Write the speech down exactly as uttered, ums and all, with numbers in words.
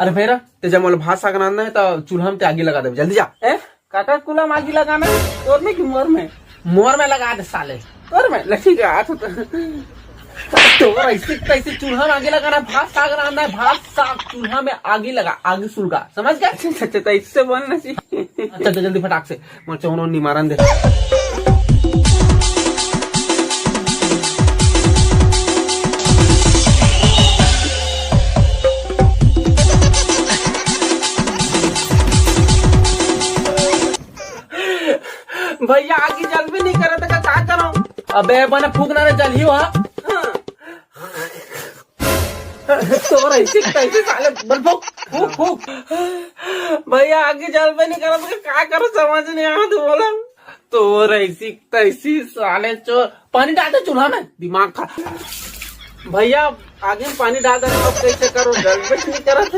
अरे भैरा, ते जब मोला भात साग रांधना हे, त चूल्हा में ते आगी लगा देबे, जल्दी जा। ए, काकर चूल्हा में आगी लगाना हे? तोर में कि मोर में? मोर में लगा दे साले। तोर में? ले ठीक हे, आ तो। तोर ऐसे तैसे चूल्हा में आगी लगाना हे, भात साग रांधना हे, भात साग चूल्हा में आगी लगा, आगी सुलगा, समझ गया? अच्छा, अच्छा, तो इससे बोलना चाहिए। अच्छा, तो जल्दी फटाक से। मोर चौनो निमारन दे। भैया, आगी जलबे नहीं करत हे, का करो? अबे, बने फूकना रे, जलही हुआ। हाँ। तोर ऐसे कैसे साले, बल फूक, फूक, फूक। भैया, आगी जलबे नहीं करत हे, का करो, समझ नहीं आवत हे, बोला। तोर ऐसी तैसी साले चोर, पानी डाल दे चूल्हा में, दिमाग खा। भैया, आगी में पानी डाल दे, अब कैसे करो, जलबे नहीं करत हे।